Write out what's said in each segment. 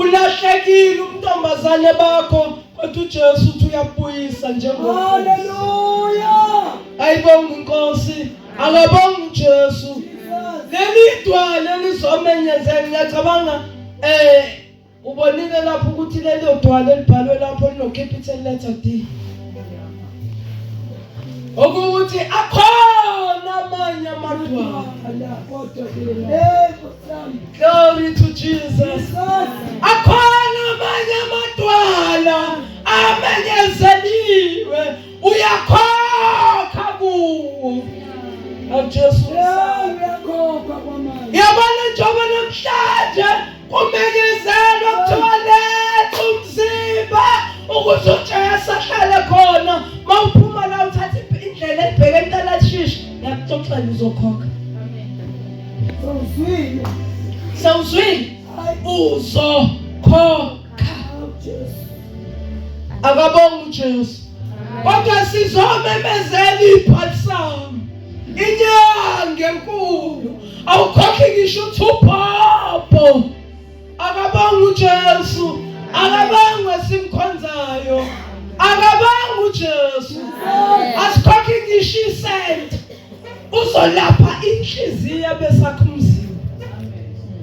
Bulahlekile ubuntombazane bakho kodwa uJesu uthi uyabuyisa njengoba. Hallelujah. Ayibonga inkosi, akabonga uJesu. Leli dwala elizomenyezela ngiyacabanga eh Ubonile lapho ukuthi lelo dwala elibhalwe lapho lino capital letter D. Okuwukuthi akhona amanye amadwala. Glory to Jesus. Akhona amanye amadwala amenyezeliwe uyakhokha kuwo. Jesu. Uyakhokha kwamanje. Yabona njengoba namhlanje kumenyezelwa kuthiwa letha umzimba ukuze uJesu ahlale khona mawuphuma la uthatha indlela ebheke entalashishwa ngiyakuxoxela uzokhokha sewuzwile sewuzwile uzokhokha akabonga uJesu kodwa sizomemezela ibhalisamu inyanga enkulu awukhokhi ngisho uthuphopo akabonga uJesu akabangwe simkhonzayo akabanga uJesu asikhokhi ngisho isent uzolapha inhliziyo besakho umzimba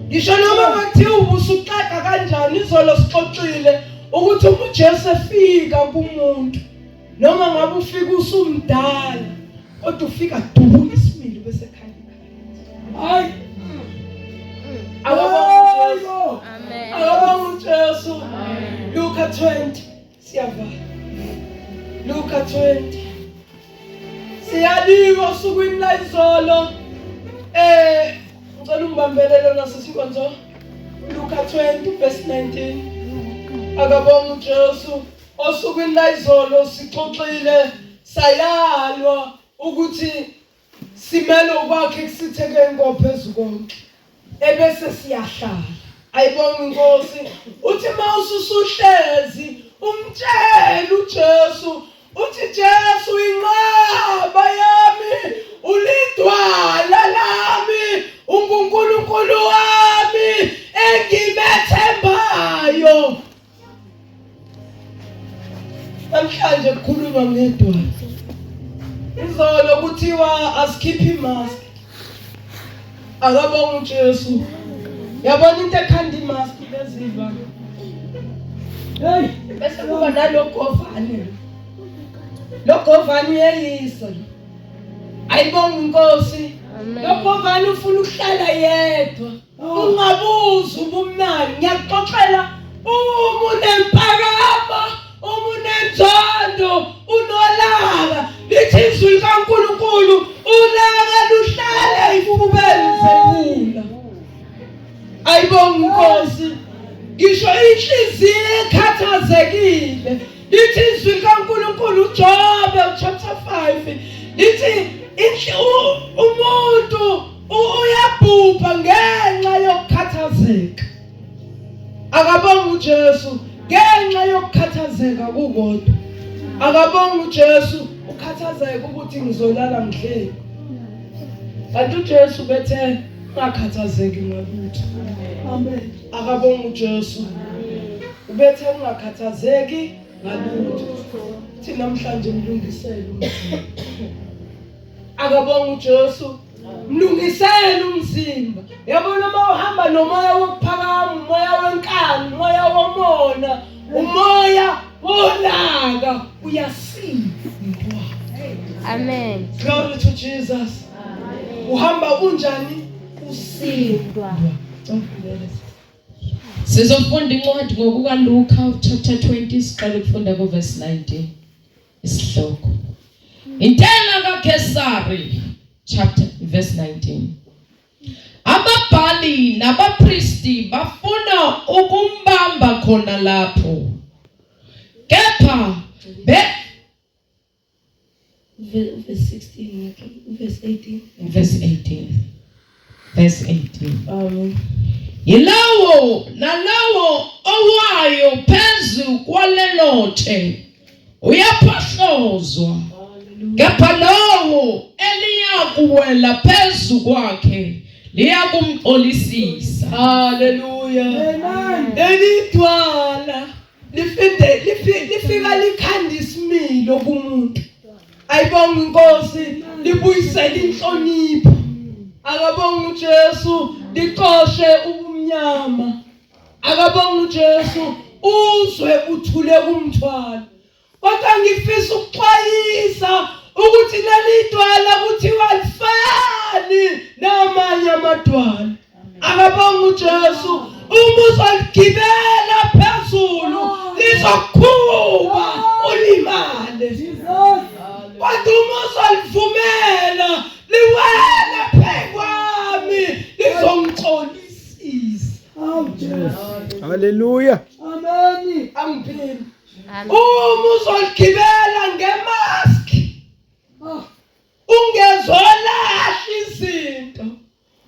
ngisho noma ngathiwa ubusuxaga kanjani izolo sixoxile ukuthi uma uJesu efika kumuntu noma ngabe ufika usumdala kodwa ufika dubula isimilo bese khanya hayi akabonga Amen akabonga uJesu Luka 20 siyavala Luka 20 siyaliwa osukwini layizolo eh ngicela ungibambelele naso sinkonzo Luka 20 verse 19 akabonga uJesu Osukwini layizolo sixoxile sayalwa ukuthi simele ukwakhe kusithekeni kophezu konke ebese siyahlala. Ayibonga inkosi uthi mawususuhlezi umtshele uJesu uthi Jesu inqaba yami ulidwala lami unguNkulunkulu wami engimethembayo Namhlanje kukhulunywa ngedwala. Izolo kuthiwa asikhiphe imask. Akabonga uJesu. Yabona into ekhanda imask leziva. Hey, bese kuba nalogovane. Logovane uyeyisa. Ayibonga inkosi. Logovane ufuna ukuhlala yedwa. Ungabuza ubumnandi ngiyakuxoxela uma unempakamo uma unenzondo unolaka lithi izwi likaNkulunkulu ulaka luhlale ifubeni zephula ayibonga inkosi ngisho inhliziyo ekhathazekile lithi izwi likaNkulunkulu uJobe chapter 5 lithi umuntu uyabhubha ngenxa yokukhathazeka akabonga uJesu ngenxa yokukhathazeka kukodwa akabonga uJesu ukhathazeka ukuthi ngizolala ngihleli kanti uJesu bethe ungakhathazeki ngalutho amen akabonga uJesu ubethe ungakhathazeki ngalutho thi namhlanje mlungisele umzimba akabonga uJesu mlungisele umzimba yabona uma uhamba nomoya wokuphakama umoya wenkani umoya womona umoya wolaka uyasindwa amen glory to Jesus uhamba unjani usindwa Sizofunda incwadi ngokukaLuka chapter 20 siqale ukufunda kuverse 19 isihloko Intela kaKesari chapter verse 19 Ababhali nabapristi bafuna ukumbamba khona lapho kepha be Verse 16 verse 18 verse 18 verse 18 Amen Yilawo nalawo owayo phezu kwalelotshe uyaphohlozwa kepha lowo eliyakuwela phezu kwakhe liyakumxolisisa Hallelujah Amen. Leli dwala lifinde lifika likhanda isimilo kumuntu. Ayibonga inkosi libuyisele inhlonipho. Akabonga uJesu lixoshe ubumnyama. Akabonga uJesu uzwe uthule kumthwalo. Kodwa ngifisa ukuxwayisa ukuthi leli dwala kuthiwa alifani namanye amadwala. Akabonga uJesu uma uzoligibela phezulu lizokukhuba ulimale. Kodwa uma uzolivumela liwele phekwami lizongixolisisa. Awu Jesu. Hallelujah. Amen. Angiphili. Uma uzoligibela ngemask Ah, ungezolahla izinto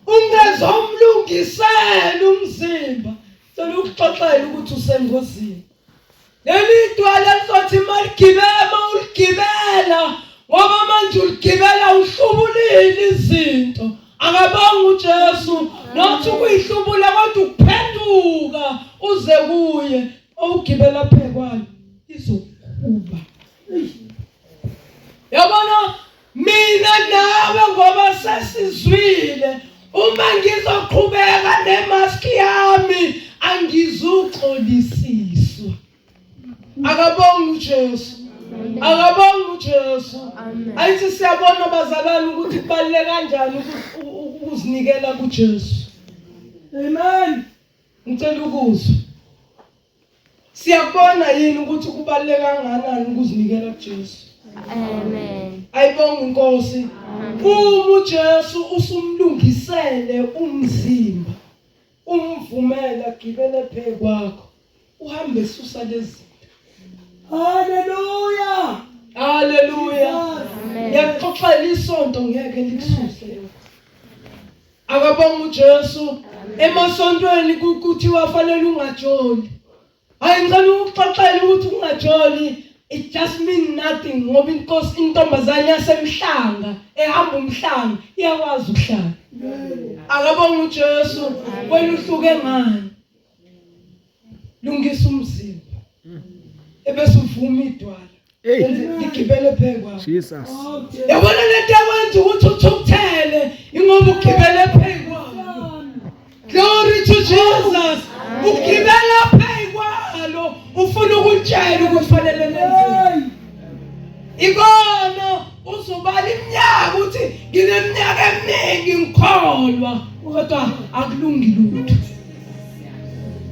ungezomlungisela umzimba cela ukuxoxela ukuthi usengozini leli dwala lizothi maligibela uligibela ngoba manje uligibela uhlubulile izinto akabonga uJesu not ukuyihlubula kodwa ukuphenduka uze kuye owugibela phekwayo izokukhuba yabona mina nawe ngoba sesizwile uma ngizoqhubeka nemask yami angizuxolisiswa akabonga uJesu akabonga uJesu ayithi siyabona bazalwane ukuthi kubaluleke kanjani ukuzinikela kuJesu Amen. Ngicela ukuzwa. Siyakubona yini ukuthi kubaluleke kangakanani ukuzinikela kuJesu? Amen. Ayibonga inkosi. Uma uJesu usumlungisele umzimba, umvumela gibele phe kwakho. Uhambe susa lezi zinto. Hallelujah. Hallelujah. Ngiyakuxoxela isonto ngeke likususe lokho. Akabonga uJesu emasontweni kuthiwa fanele ungajoli. Hayi ngicela ukuxoxela ukuthi ungajoli it just mean nothing ngoba inkosi intombazane yasemhlanga ehamba umhlanga iyakwazi ukuhlala. Akabonga uJesu wena uhluke ngani? Lungisa umzimba. Ebese uvuma idwala. Hey. Ligibele phekwa. Jesus. Yabona lento ekwenza ukuthi uthukuthele ingoba ugibele phekwalo. Glory to Jesus. Ugibela phekwalo ufuna ukutshela ukuthi fanele nenzeni. Ikona uzobala iminyaka uthi ngineminyaka eminingi ngikholwa kodwa akulungi lutho.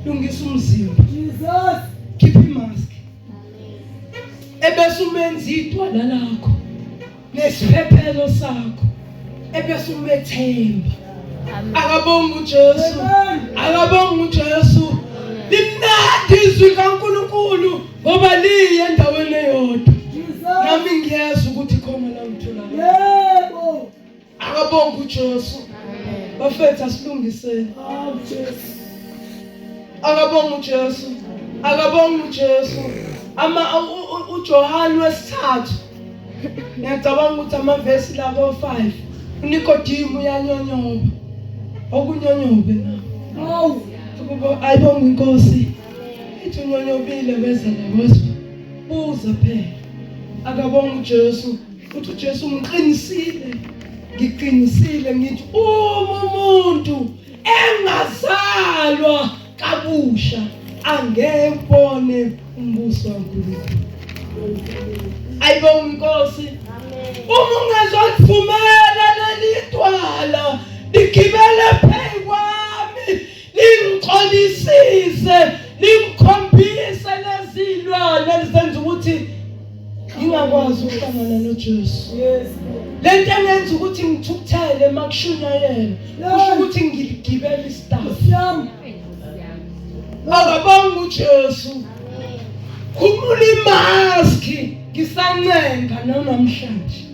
Lungisa umzimba. Jesus. Khipha imask. Ebese umenza idwala lakho nesiphephelo sakho ebese umethemba. Akabonga uJesu. Akabonga uJesu. Limnandi izwi kaNkuluNkulu ngoba liye endaweni eyodwa. Nami ngiyezwa ukuthi khona la ngithola. Yebo. Akabonga uJesu. Bafethu asilungiseni. Awu Jesu. Akabonga uJesu. Akabonga uJesu. Ama uJohane wesithathu. Ngiyacabanga ukuthi amavesi la ko 5. uNikodemu uyanyonyoba. Okunyonyobe na. Awu. Ukuba ayibonga inkosi. Ithi unyonyobile weza la gospel. Buza phela. Akabonga uJesu. Uthi uJesu ngiqinisile. Ngiqinisile ngithi uma umuntu engazalwa kabusha angeke ubone umbuso kaNkulunkulu. Ayibonga inkosi. Uma ungezolivumela leli dwala ligibele phezu kwami lingixolisise lingikhombise lezilwane ezenza ukuthi ngingakwazi ukuhlangana noJesu. Yes. Lento engenza ukuthi ngithukuthele makushunyayelwa kusho ukuthi ngiligibela istaff. Yami. Akabonga uJesu. Khumula imaski ngisancenga namhlanje.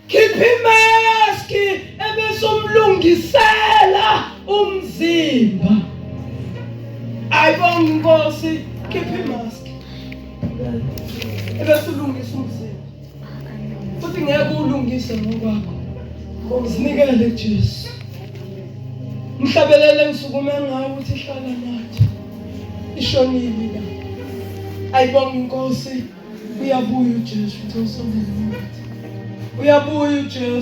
Khipha imaski ebese umlungisela umzimba. Ayibonga inkosi, khipha imaski. Ebese ulungisa umzimba. Futhi ngeke ulungise ngokwakho. Zinikele kuJesu. Mhlabelele ngisukume ngawe ukuthi hlala nathi. Ishonile la. Ayibonga inkosi. Uyabuya uJesu, uthi usondele. Uyabuya uJesu.